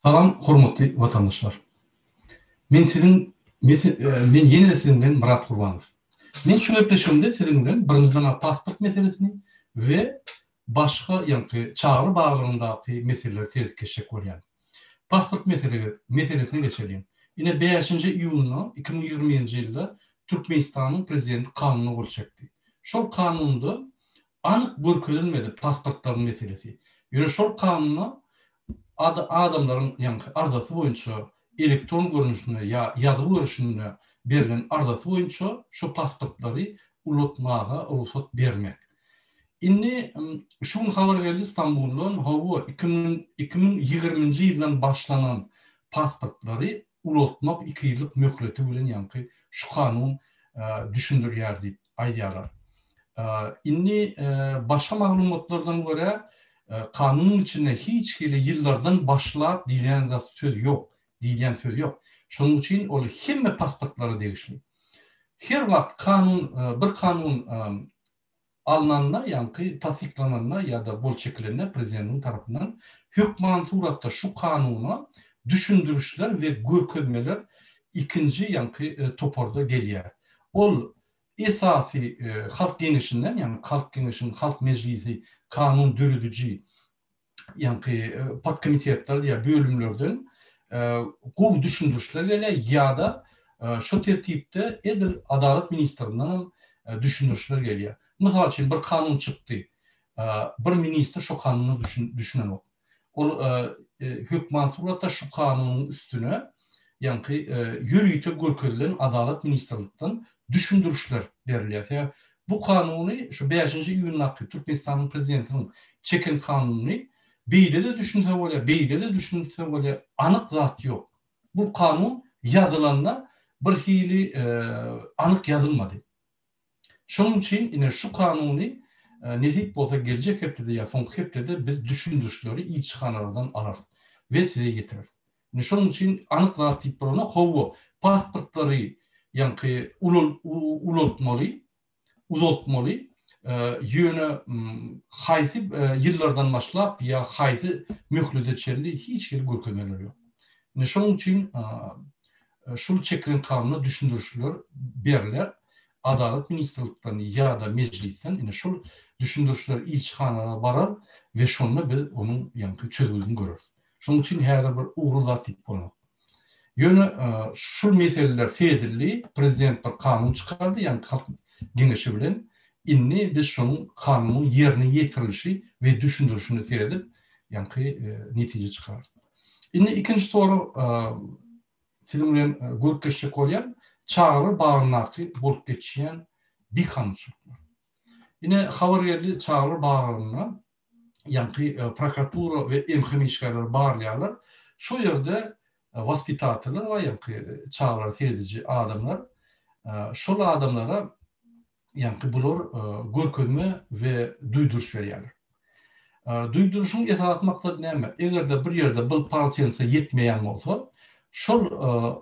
Salam hormatly watandaşlar. Men siziň men ýene-de siziň bilen Myrat Gurbanow. Men şu gepleşigimde siziň bilen birinjiden pasport meselesini we başga ýaňky çagry baglygyndaky meseleleri seredip geçjek bolýan. Pasport mesele meselesine geçeliň. Ine bäşinji iýunda 2021-nji ýylda Türkmenistanyň prezidenti kanuna gol çekdi. Şol kanunda anyk görkezilmedi pasportlaryň meselesi. Ýöne şol kanunda adamlaryň ýaňky arzasy boýunça elektron görnüşinde ýa ýazgy görüşinde berlen arzasy boýunça şo pasportlary ulatmaga rugsat bermek. Indi şu gün habar geldi Stambuldan, hawa, 2020-nji ýyldan başlanan pasportlary ulaltmak iki ýyllyk möhleti bilen ýaňky şu kanun düşündirýär diýip aýdýarlar. Indi başga maglumatlardan görä, kanunyň içinde hiç hili ýyllardan başlap diýlen zat söz ýok, diýilýän söz ýok. Şonuň üçin ol hemme pasportlara degişli. Her wagt kanun bir kanun alnanda, ýaňky tassyklananda ýa-da gol çekilende prezidentiň tarapyndan hökman suratda şu kanuna düşündirişler we görkezmeler ikinji ýaňky toparda gelýär. Ol esasy Halk Geňeşinden, ýagny Halk Geňeşiniň Halk Mejlisi kanun dörediji ýaňky podkomitetler ýa bölümlerden gowy düşündirişler gelýär ýa-da şo tertipde edil Adalat ministrinden hem düşündirişler gelýär. Mysal üçin bir kanun çykdy. Bir ministr şo kanuna düşünenok. Ol hökman suratda şu kanunyň üstüne ýaňky ýörite görkezilen Adalat ministrlikden düşündirişler berilýär. Sebäbi bu kanuny şu bäşinji iýundaky Türkmenistanyň prezidentiniň çeken kanunyny beýle-de düşünse bolýar, beýle-de düşünse bolýar, anyk zat ýok. Bu kanun ýazylanda bir hili anyk ýazylmady. Şonuň üçin ine şu kanuny nesip bolsa geljek hepdede ýa soňky hepdede biz düşündirişleri ilçihanalardan alarys we size ýetireris. Ine şonuň üçin anyk zat diýip bolanok, hawa pasportlary ýaňky ulaltmaly, uzaltmaly, ýöne haýsy ýyllardan başlap ýa haýsy möhlete çenli hiç hili görkezmeler ýok. Ine şonuň üçin şul çekilen kanuna düşündirişler berler. Adalat ministrlikden ýa-da mejlisden ine şul düşündirişler ilçihanalara barar we şonda biz onuň ýaňky çözgüdini göreris. Şonuň üçin häzir bir ugry zat diýip bolanok. Ýöne şul meseleler seredildi, prezident bir kanun çykardy, ýagny halk geňeşi bilen. Indi biz şonuň kanunyň ýerine ýetirilişi we düşündirişine seredip, ýaňky netije çykararys. Indi ikinji sorag siziň bilen görüp geçjek bolýan, çagalar bagyndaky bolup geçýän bikanunçylyklar. Ine habar geldi, çagalar baglarynda ýaňky prokuratura we MHM işgärleri barlaýarlar. Şo ýerde waspitateller bar, ýaňky çagalara serediji adamlar. Şol adamlara ýaňky bular görkezme we duýduryş berýärler. Duýduryşyň esasy maksady näme? Eger-de bir ýerde bir polotensa ýetmeýän bolsa, şol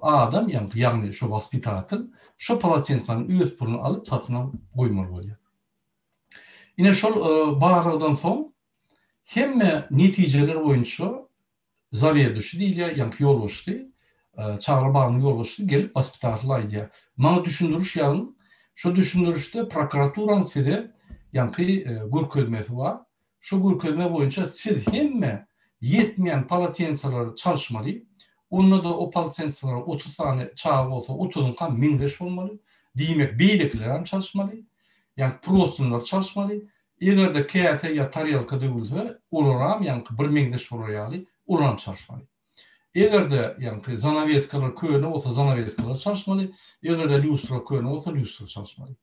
adam, ýaňky ýagny şo waspitatel şo polotensany öz puluna alyp satyn alyp goýmaly bolýar. Ine şol barlagdan soň hemme netijeler boýunça zaweduşi diýilýär, ýaňky ýolbaşçysy, çagalar bagynyň ýolbaşçysy gelip waspitatel aýdýar. Maňa düşündiriş ýazyň. Şo düşündirişde prokuraturanyň size ýaňky görkezmesi bar. Şo görkezme boýunça siz hemme ýetmeýän polotensalary çalyşmaly. Onda-da o polotensalar 30 sany çaga bolsa, otuzyňkam meňzeş bolmaly. Diýmek, beýlekilerem çalyşmaly. Ýaňky prostynlary çalyşmaly. Eger-de käse ýa tarelka döwülse, olaram ýaňky bir meňzeş bolar ýaly, olaram çalyşmaly. Eger-de ýaňky zanaweskalar köne bolsa, zanaweskalary çalyşmaly. Eger-de lýustra köne bolsa, lýustra çalyşmaly.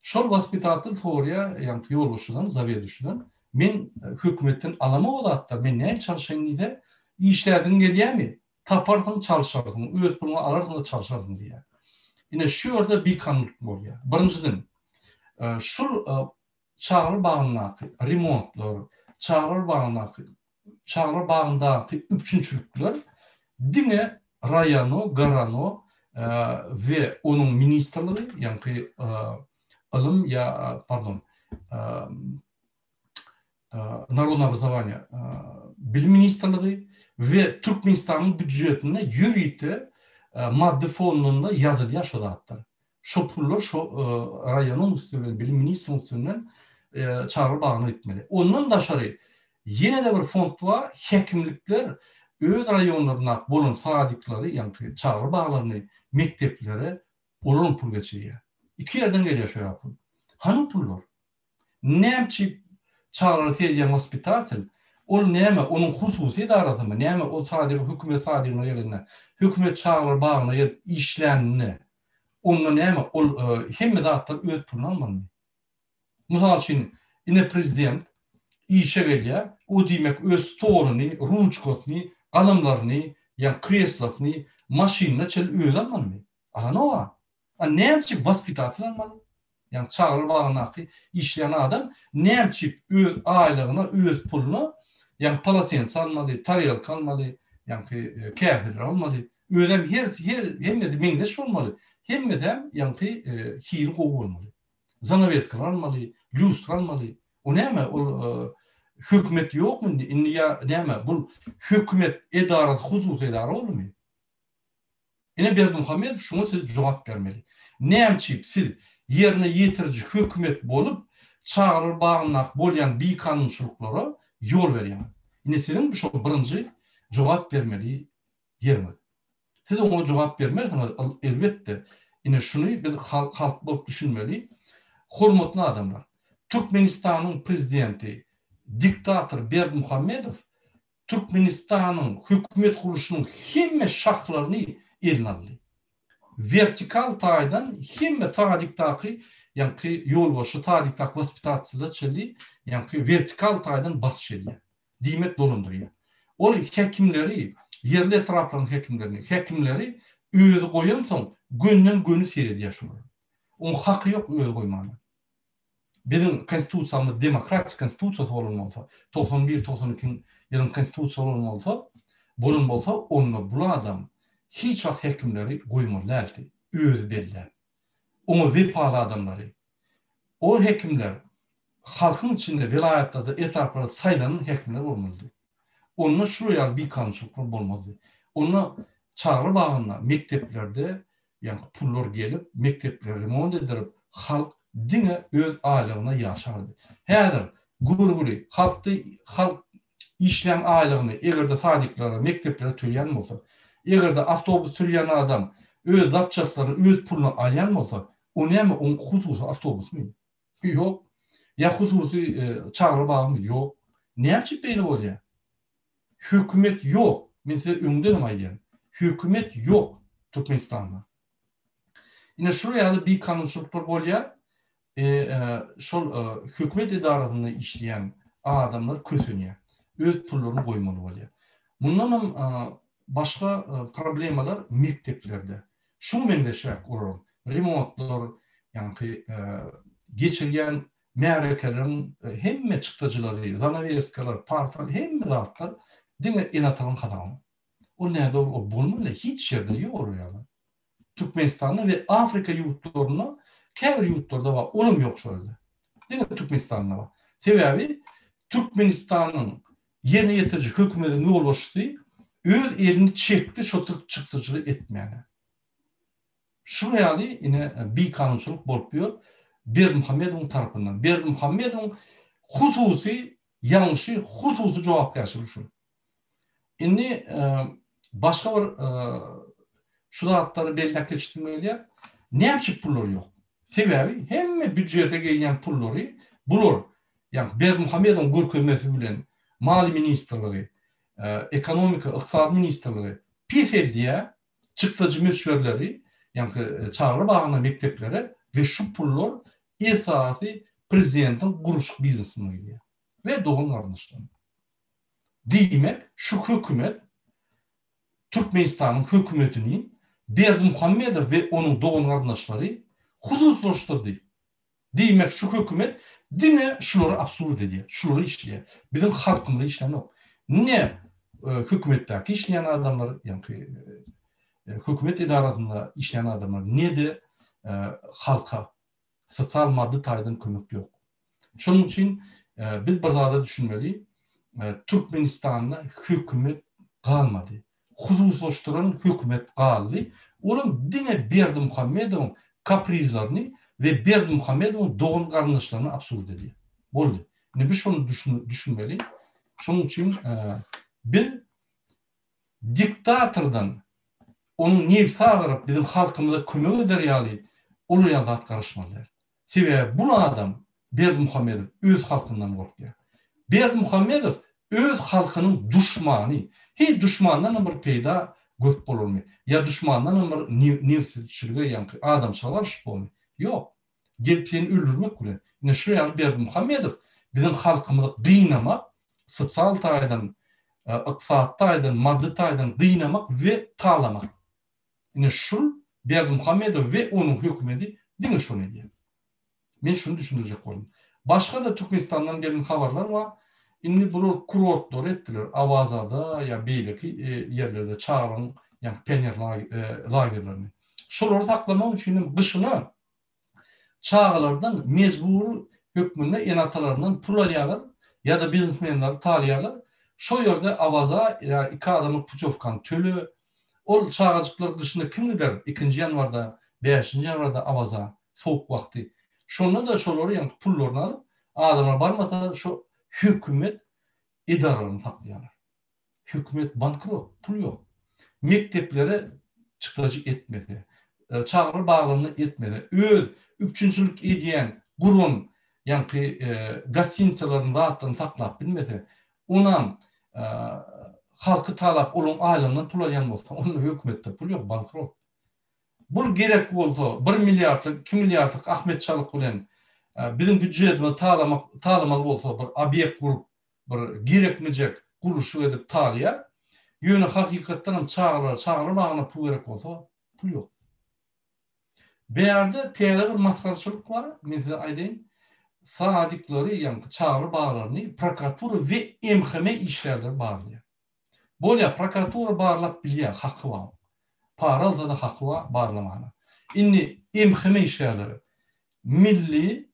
Şol waspitatel sorýar, ýaňky ýolbaşçydan, zaweduşydan, Men hökümetden alamok o zatlary, men nähili çalyşaýyn diýse, işläsiň gelýärmi? Taparsyň, çalşarsyň, öz puluňa alarsyň-da çalşarsyň diýýär. Ine, şu ýerde bikanunlyk bolýar. Birinjiden, şul çagalar bagyndaky remontlar, çagalar bagyndaky çagalar bagyndaky üpjünçilikler diňe raýono, gorano we onuň ministrligi, ýaňky ylym ýa, pardon, narodnoý obrazowaniýe, bilim ministrligi. We Türkmenistanyň býujetinde ýörite maddy fondunda ýazylýar şo zatlar. Şo pullar şo raýonyň üsti bilen, bilim ministriniň üstünden çagalar bagyna gitmeli. Ondan daşary ýene-de bir fond bar, häkimlikler öz raýonlaryndaky bolan sadiklary, ýagny çagalar baglaryny mekdeplere olaram pul geçirýär. Iki ýerden gelýär şo ýaly pul. Hany o pullar? Näme üçin çagalara seredýän waspitatel, ol näme, onuň hususy edarasymy, näme ol sadygy hökümet sadygyna gelende, hökümet çagalar bagyna gelip işläninde, onda näme ol hemme zatlar öz puluna almalymy? Mysal üçin, ine prezident işe gelýär, o diýmek öz stoluny, ruçkasyny, galamlaryny, ýa kreslosyny, maşynyna çenli özi almalymy? Alanok-a. A näme üçin waspitatel almaly? Ýagny çagalar bagyndaky işleýän adam näme üçin öz aýlygyna, öz puluna, ýagny polotensa almaly, tarelka almaly, ýagny käseler almaly. Özem her her hemmesi meňzeş bolmaly. Hemmesem ýagny hili gowy bolmaly. Zanaweskalar almaly, lýustra almaly. O näme ol hökümet ýokmy indi? Indi ýa näme bul hökümet edarasy hususy edara boldumy? Ine Berdimuhamedow şuňa siz jogap bermeli. Näme üçin siz ýerine ýetiriji hökümet bolup çagalar bagyndaky bolýan bikanunçylyklara ýol berýäňiz? Ine siziň şol birinji jogap bermeli ýeriňiz. Siz oňa jogap bermersiňiz elbetde ine şuny biz halk bolup düşünmeli. Hormatly adamlar, Türkmenistanyň prezidenti diktator Berdimuhamedow Türkmenistanyň hökümet gurluşynyň hemme şahlaryny eline aldy. Wertikal taýdan hemme sadikdaky ýaňky ýolbaşçy sadikdaky waspitateller çenli ýaňky wertikal taýdan basyş edýär. Diýmek dolandyrýar. Ol häkimleri, ýerli etraplaryň häkimlerini, häkimleri özi goýansoň gönden göni seredýär şolara. Oň haky ýok özi goýmana. Biziň konstitusiýamyz demokratik konstitusiýasy bolan bolsa, 91, 92 ýylyň konstitusiýasy bolan bolsa, bolan bolsa, onda bul adam hiç wagt häkimleri goýmaly däldi, özi belläp. Oňa wepaly adamlary. O häkimler halkyň içinde, welaýatlarda, etraplarda saýlanan häkimler bolmalydy. Onda şular ýaly bikanunçylyklar bolmazdy. Onda çagalar bagynda, mekdeplerde ýaňky pullar gelip, mekdepleri remont edilip, halk diňe öz aýlygyna ýaşardy. Häzir görgüli halkda halk işlän aýlygyny eger-de sadiklara, mekdeplere töleýän bolsa, eger-de awtobus sürýän adam öz zapçastlaryny öz puluna alýan bolsa, o näme oň hususy awtobusymy? Ýok. Ýa hususy çagalar bagymy? Ýok. Näme üçin beýle bolýar? Hökümet ýok. Men size öňdenem aýdýan. Hökümet ýok Türkmenistanda. Ine şular ýaly bikanunçylyklar bolýar. Şol hökümet edarasynda işleýän adamlar kösenýär. Öz pullaryny goýmaly bolýar. Mundanam başga problemalar mekdeplerde. Şuňa meňzeşräk olaryň remontlar, ýaňky geçirýän märekeleriň hemme çykdajylary, zanaweskalar, partalar, hemme zatlar diňe ene-atalaryň hasabyna. Ol nädogry, ol bolmaly, hiç ýerde ýok olar ýaly. Türkmenistanda we Afrika ýurtlarynda käbir ýurtlarda bar, olam ýok şol ýerde. Diňe Türkmenistanda bar. Sebäbi Türkmenistanyň ýerine ýetiriji hökümediň ýolbaşçysy öz elini çekdi şo çykdajyly etmäne. Şular ýaly ine bikanunçylyk bolup ýör Berdimuhamedowyň tarapyndan. Berdimuhamedowyň hususy ýalňyşy, hususy jogapkärçiligi şu. Indi başga bir şu zatlary belläp geçisim gelýär. Näme üçin pullar ýok? Sebäbi hemme býujete gelýän pullary bular, ýagny Berdimuhamedowyň görkezmesi bilen Maliýe ministrligi, Ekonomika, ykdysady ministrligi peseldýär çykdajy möçberleri, ýagny çagalar bagyna, mekdeplere we şu pullar esasy prezidentiň gurluşyk biznesine gidýär we dogan-garyndaşlaryna. Diýmek, şu hökümet Türkmenistanyň hökümetini Berdimuhamedow we onuň dogan-garyndaşlary hususlaşdyrdy. Diýmek, şu hökümet diňe şulary obslužit edýär, şulara işleýär. Biziň halkymyza işlänok. Ne hökümetdäki işleýän adamlar, ýaňky hökümet edarasynda işleýän adamlar, ne-de halka sosial maddy taýdan kömek ýok. Şonuň üçin biz bir zada düşünmeli, Türkmenistanda hökümet galmady. Hususlaşdyran hökümet galdy. Olam diňe Berdimuhamedowyň kaprizlerini we Berdimuhamedowyň dogan-garyndaşlaryny absurd edýär. Boldy. Indi biz şony düşünmeli. Şonuň üçin biz diktatordan onuň nebsi agyryp biziň halkymyza kömek eder ýaly olar ýaly zat garaşmaly däl. Sebäbi bul adam Berdimuhamedow öz halkyndan gorkýar. Berdimuhamedow öz halkynyň duşmany. Heý duşmandanam bir peýda görüp bolarmy? Ýa duşmandanam bir nebsiçilige ýaňky adamçylyga garyşyp bormy? Ýok. Gelip seni öldürmek bilen. Ine şu ýaly Berdimuhamedow biziň halkymyzy gynamak, sosial taýdan, ykdysady taýdan, maddy taýdan gynamak we talamak. Ine şul Berdimuhamedow we onuň hökümedi diňe şony edýär. Men şuny düşündirjek boldum. Başga-da Türkmenistandan gelen habarlar bar. Indi bular kurortlary etdiler. Awazada ýa beýleki ýerlerde çagalaryň ýa pioner lagerlerini. Şolary saklamak üçin hem gyşyna çagalardan mejbury hökmünde ene-atalaryndan pul alýarlar ýa-da biznesmenleri talýarlar. Şo ýerde Awaza ýa iki adamlyk putýowkany töle. Ol çagajyklar gyşyna kim gider ikinji ýanwarda, bäşinji ýanwarda Awaza sowuk wagty. Şonda-da şolary ýaňky pullaryny alyp, adamlar barmasa şo hökümet edaralaryny saklaýarlar. Hökümet bankrot, pul ýok. Mekdeplere çykdajy etmese, çagalar baglaryna etmese, öz üpjünçilik edýän, guran ýaňky gostinitsalaryny, zatlaryny saklap bilmese, onam halky talap, olaryň aýlygyndan pul alýan bolsa, onda hökümetde pul ýok, bankrot. Bul gerek bolsa, bir milliardlyk, iki milliardlyk Ahmet Çalyk bilen biziň býujetimizi talamak, talamaly bolsa, bir obýekt gurup, bir gerekmejek gurluşyk edip talýar. Ýöne hakykatdan hem çagalara, çagalar bagyna pul gerek bolsa, pul ýok. Bärde täze bir masgaraçylyk bar, men size aýdaýyn. Sadiklary, ýagny çagalar baglaryny prokuratura we MHM işgärleri barlaýar. Bolýar, prokuratura barlap bilýär, haky bar. Para alsa-da haky bar barlamana. Indi MHM işgärleri, Milli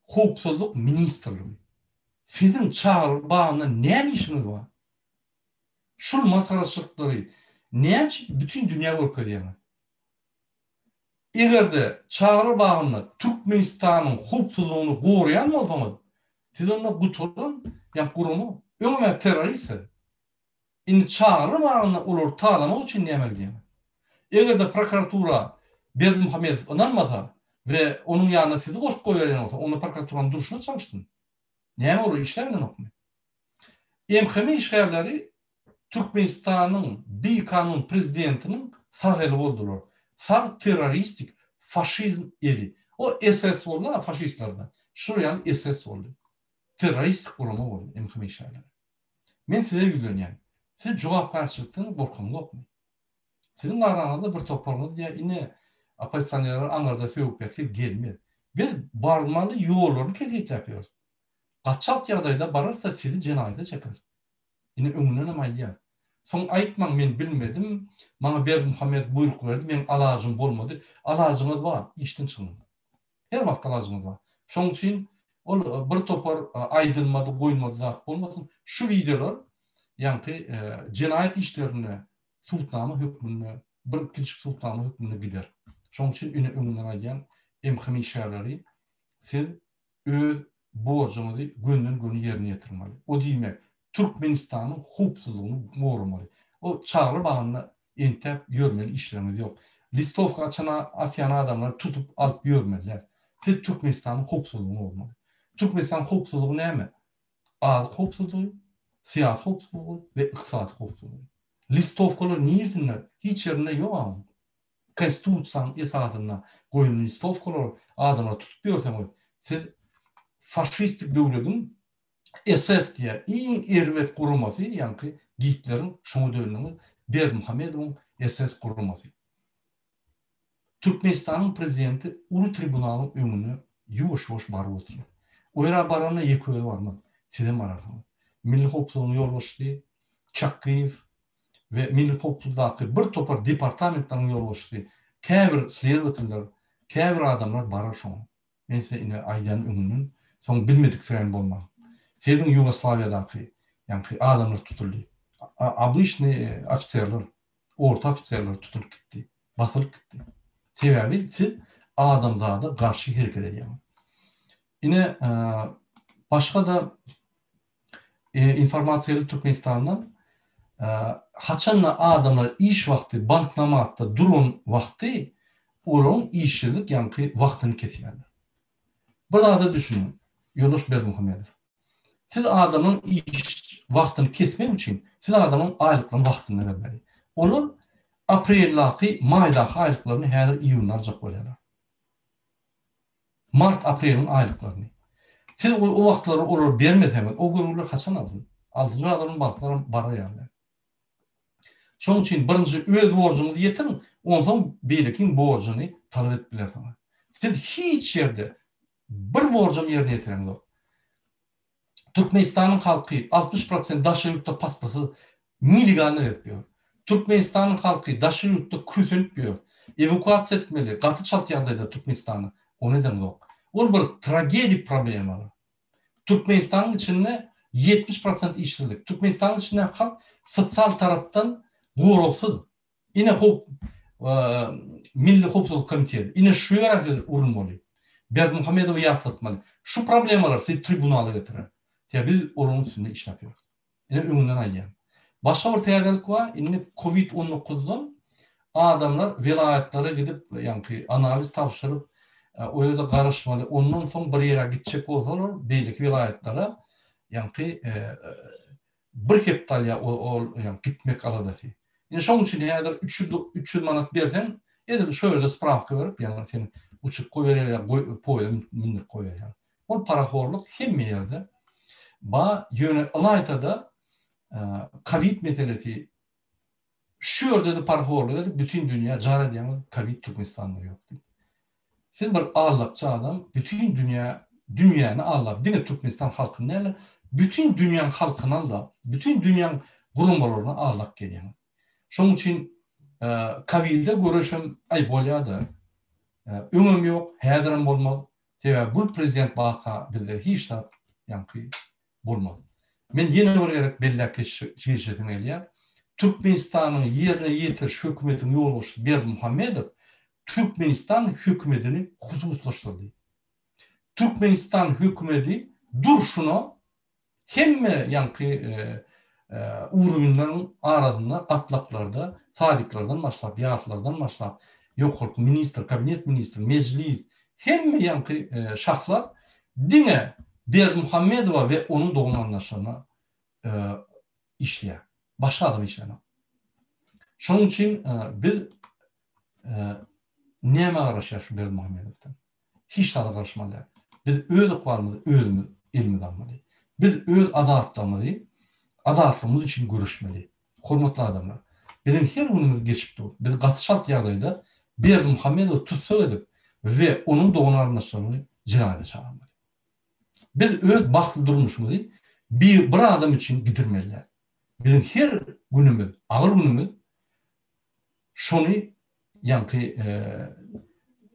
howpsuzlyk ministrligi, siziň çagalar bagynda näme işiňiz bar? Şul masgaraçylyklary näme üçin bütin dünýä görkezýäňiz? Eger-de çagalar bagynda Türkmenistanyň howpsuzlygyny goraýan bolsaňyz, siz onda gutaran, ýa gurama, öňem-ä terrorist siz. Indi çagalar bagynda olary talamak üçin näme gidýäňiz? Eger-de prokuratura Berdimuhamedow ynanmasa we onuň ýanyna sizi goşup goýberýän bolsa, onda prokuraturanyň durşuna çalyşsyn. Näme olar işläbilenokmy? MHM işgärleri Türkmenistanyň bikanun prezidentiniň sag eli boldular. Sag terroristik faşizm eli. O SS boldy-a faşistlerde. Şol ýaly SS boldy. Terroristik gurama boldy MHM işgärleri. Men size ýüzlenýän. Siz jogapkärçilikden gorkaňzokmy? Siziň araňyzda bir toparyňyz diýýär, ine, oppozisionerler aňyrda sögüp ýatyr, gelmez. Biz barmaly ýollaryny kesgitläp ýörüs. Gaty çalt ýagdaýda bararsa sizi jenaýata çekeris. Ine öňündenem aýdýas. Soň aýtmaň men bilmedim, maňa Berdimuhamedow buýruk berdi, meň alajym bolmady. Alajyňyz bar, işden çykyň. Her wagt alajyňyz bar. Şoň üçin ol bir topar aýdylmady, goýulmady zat bolmasyn. Şu wideolar ýaňky jenaýat işlerinde sudnama hökmünde, bir kiçijik sudnama hökmünde gider. Şoň üçin ine öňünden aýdýan MHM işgärleri siz öz borjuňyzy gönden-göni ýerine ýetirmeli. O diýmek, Türkmenistanyň howpsuzlygyny goramaly. O çagalar bagynda entäp ýörmeli işleriňiz ýok. Listowka açan asýan adamlary tutup alyp ýörmeli däl. Siz Türkmenistanyň howpsuzlygyny goramaly. Türkmenistanyň howpsuzlygy näme? Azyk howpsuzlygy, syýasy howpsuzlygy we ykdysady howpsuzlygy. Listowkalar niresinde? Hiç ýerinde ýok a oň. Konstitusiýanyň esasynda goýlan listowkalary adamlary tutup ýörseňiz, siz faşistik döwlediň SS diýýär, iň erbet guramasy, ýaňky Gitleriň şoňa döndüňiz, Berdimuhamedowyň SS guramasy. Türkmenistanyň prezidenti uly tribunalyň öňüne ýuwaş-ýuwaş baryp otyr. O ýere baranda ýeke özi barmaz, sizem bararsyňyz. Milli howpsuzlygyň ýolbaşçysy Çakgyýew we Milli howpsuzlykdaky bir topar departamentleriň ýolbaşçysy, käbir slewateller, käbir adamlar barar şoňa. Men size ine aýdýan öňünden, soň bilmediksirän bolmaň. Serediň Ýugoslawiýadaky ýaňky adamlar tutuldy. Obyçnyý ofiserler, orta ofiserler tutulyp gitdi, basylyp gitdi. Sebäbi siz adamzada garşy hereket edýäňiz. Ine, başga-da informasiýa geldi Türkmenistandan. Haçanda adamlar iş wagty banknomatda duran wagty olaryň işsizlik ýaňky wagtyny kesýärler. Bir zada düşüniň, ýoldaş Berdimuhamedow. Siz adamyň iş wagtyny kesmek üçin siz adamyň aýlyklaryny wagtynda bermeli. Olar apreldaky, maýdaky aýlyklaryny häzir iýunda aljak bolýarlar. Mart, apreliň aýlyklaryny. Siz o wagtlary olara bermeseňiz, o görgüler haçan alsyn? Altynjy azaryň banklaram barar ýaly däl. Şonuň üçin birinji öz borjuňyzy ýetiriň, onsoň beýlekiň borjuny talap edip bilersiňiz. Siz hiç ýerde bir borjam ýerine ýetireňzok. Türkmenistanyň halky 60 prosent daşary ýurtda pasportsyz nelegalny gezip ýör. Türkmenistanyň halky daşary ýurtda kösenip ýör. Ewakuasiýa etmeli gaty çalt ýagdaýda Türkmenistana. Ony edeňzok. Ol bir tragedik problemalar. Türkmenistanyň içinde 70 prosent işsizlik. Türkmenistanyň içindäki halk sosial tarapdan goragsyz. Ine howp Milli howpsuzlyk komiteti. Ine şu ýere siz urunmaly. Berdimuhamedowy ýatlatmaly. Şu problemalar sizi tribunala getirer. Sebäbi biz olaryň üstünde işläp ýörüs. Ine öňünden aýdýan. Başga bir täzelik bar. Indi covid 19-dan adamlar welaýatlara gidip, ýaňky analiz tabşyryp, o ýerde garaşmaly. Ondan soň bir ýere gitjek bolsalar, beýleki welaýatlara, ýaňky Bir hepde alýar ol ýa gitmek aladasy. Ine şoň üçin häzir 300 300 manat berseň, edil şo ýerde sprawka berip, ýagny seni uçuryp goýberýär ýa goý poýeza mündürip goýberýär. Ol parahorluk hemme ýerde ba, ýöne ylaýta-da kowid meselesi Şu ýerde-de parhorlyk edip bütin dünýä jar edýäňiz kowid Türkmenistanda ýok diýip. Siz bir allakçy adam bütin dünýä dünýäni allap diňe Türkmenistan halkyny däl-de bütin dünýäň halkyny aldap bütin dünýäň guramalaryny aldap gelýäňiz. Şonuň üçin kowide göreşem aý bolýada öňem ýok häzirem bolmaz sebäbi bul prezident baka bizde hiç zat ýaňky bolmaz. Men ýene bir gezek belläp geçesim gelýär. Türkmenistanyň ýerine ýetiriş hökümetiniň ýolbaşçysy Berdimuhamedow Türkmenistan hökümetini hususlaşdyrdy. Türkmenistan hökümeti durşuna hemme ýaňky uruwinleriň arasynda gatlaklarda sadiklerden başlap, ýaslardan başlap, ýokarky ministr, kabinet ministri, mejlis, hemme ýaňky şahlar diňe Berdimuhamedowa we onuň dogan-garyndaşlaryna işleýär. Başga adam işlänok. Şonuň üçin biz nämä garaşýarys şu Berdimuhamedowdan? Hiç zada garaşmaly däl. Biz öz ykbalymyzy özümiz elimize almaly. Biz öz azatlygymyzy azatlygymyz üçin göreşmeli. Hormatly adamlar, biziň her günümiz geçip dur. Biz gaty çalt ýagdaýda Berdimuhamedowy tussag edip we onuň dogan-garyndaşlaryny jenaýata çagyrmaly. Biz öz bagtly durmuşymyzy bir bir adam üçin gidirmeli däl. Biziň her günümiz, agyr günümiz şony ýaňky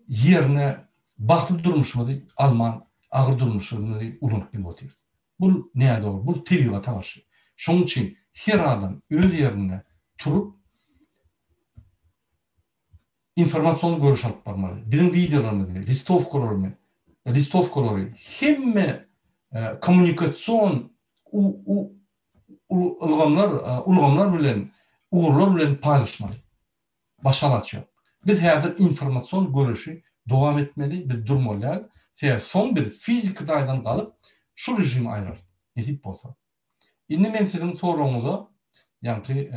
ýerine bagtly durmuşymyzy alman agyr durmuşymyzy ulanyp bilip otyrys. Bul nädogry, bul tebigata garşy. Şonuň üçin her adam öz ýerinde turup informasion göreş alyp barmaly. Biziň wideolarymyzy, listowkalarymy, listowkalary hemme kommunikasion ulgamlar, ulgamlar bilen, ugurlar bilen paýlaşmaly. Başga alaç ýok. Biz häzir informasion göreşi dowam etmeli, biz durmaly däl. Sebäbi soň biz fiziki taýdan galyp, şu režimi aýrarys. Nesip bolsa. Indi men siziň soragyňyza, ýaňky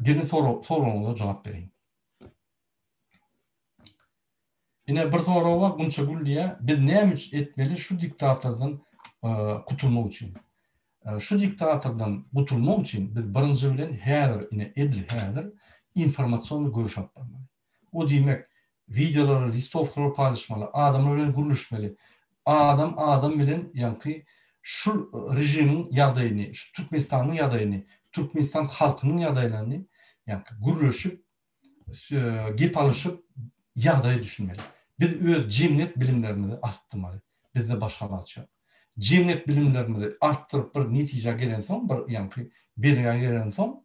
gelen soragyňyza jogap bereýin. Ine bir sorag bar, Gunça Gül diýýär, biz näme etmeli şu diktatordan gutulmak üçin? Şu diktatordan gutulmak üçin biz birinji bilen häzir, ine edil häzir informasion göreş alyp barmaly. O diýmek, wideolary, listowkalary paýlaşmaly, adamlar bilen gürleşmeli. Adam adam bilen ýaňky şu režimiň ýagdaýyny, şu Türkmenistanyň ýagdaýyny, Türkmenistan halkynyň ýagdaýlaryny ýaňky gürleşip, gep alyşyp ýagdaýa düşünmeli. Biz öz jemgyýet bilimlerimizi artdyrmaly. Bizde başga alaç ýok. jemgyýet bilimlerimizi artdyryp bir netijä gelensoň, bir ýaňky belgä gelensoň,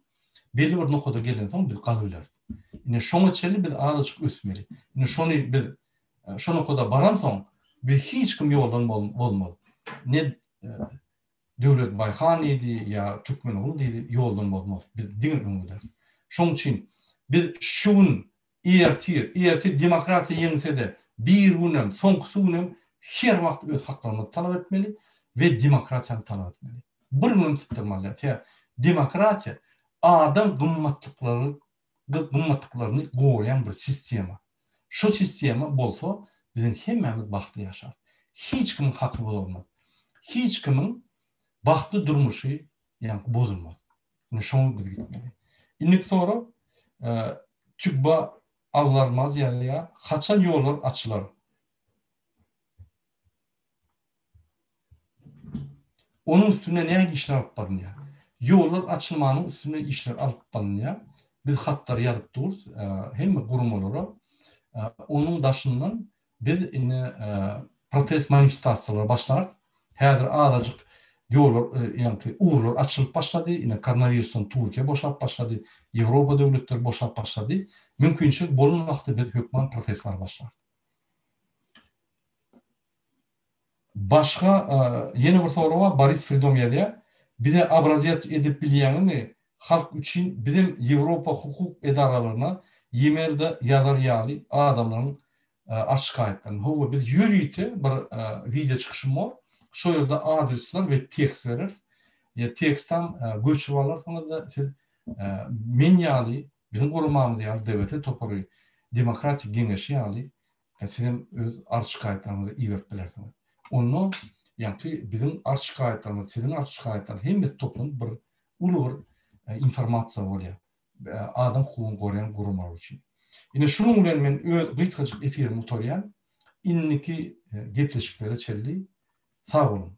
belli bir nokada gelensoň biz galybileris. Ine şoňa çenli biz azajyk ösmeli. Ine şony biz şo nokada baransoň biz hiç kim ýoldan bozmaz. Ne Döwlet Baýhan diýdi ýa Türkmenogul diýdi ýoldan bozmaz. Biz diňe öňe gideris. Şoň üçin biz şu gün Ertir, ertir demokratiýa ýeňse-de, birigünem, soňkusy günem her wagt öz haklarymyzy talap etmeli we demokratiýany talap etmeli. Bir günem sypdyrmaly däl. Sebäbi demokratiýa adam gymmatlyklary gymmatlyklaryny goraýan bir sistema. Şo sistema bolsa biziň hemmämiz bagtly ýaşarys. Hiç kimiň haky bozulmaz. Hiç kimiň bagtly durmuşy ýaňky bozulmaz. Ine şoňa biz gitmeli. Indiki sorag Tügba Awlarmaz ýazýar, Haçan ýollar açylar? Onuň üstünde nähili işler alyp barylýar? Ýollar açylmanyň üstünde işler alyp barylýar. Biz hatlary ýazyp durus hemme guramalara. Onuň daşyndan Biz indi protest manifestasiýalara başlarys. Häzir azajyk ýollar, ýagny ugurlar açylyp başlady. Ine koronawirusdan Türkiýe boşap başlady, Ýewropa döwletleri boşap başlady. Mümkinçilik bolan wagty biz hökman protestlere başlarys. Başga ýene bir sorag bar, Boris Fridom ýazýar. Bize obrazets edip bilýäňizmi? Halk üçin bizem Ýewropa hukuk edaralaryna e-mailde ýazar ýaly adamlaryň arz-şikaýatlaryny. Hawa, biz ýörite bir wideo çykyşym bor. Şo ýerde adresler we tekst bereris. Ýa tekstam göçürip alarsyňyz-da siz men ýaly, biziň guramamyz ýaly DWT topary, Demokratik geňeşi ýaly sizem öz arz-şikaýatlaryňyzy iberip bilersiňiz. Onda ýaňky biziň arz-şikaýatlarymyz, siziň arz-şikaýatlaryňyz hemmesi toplanyp bir uly bir informasiýa bolýar. Adam hukugyny goraýan guramalar üçin. Ine şunuň bilen men öz gysgajyk efirimi gutarýan. Indiki gepleşiklere çenli sag boluň.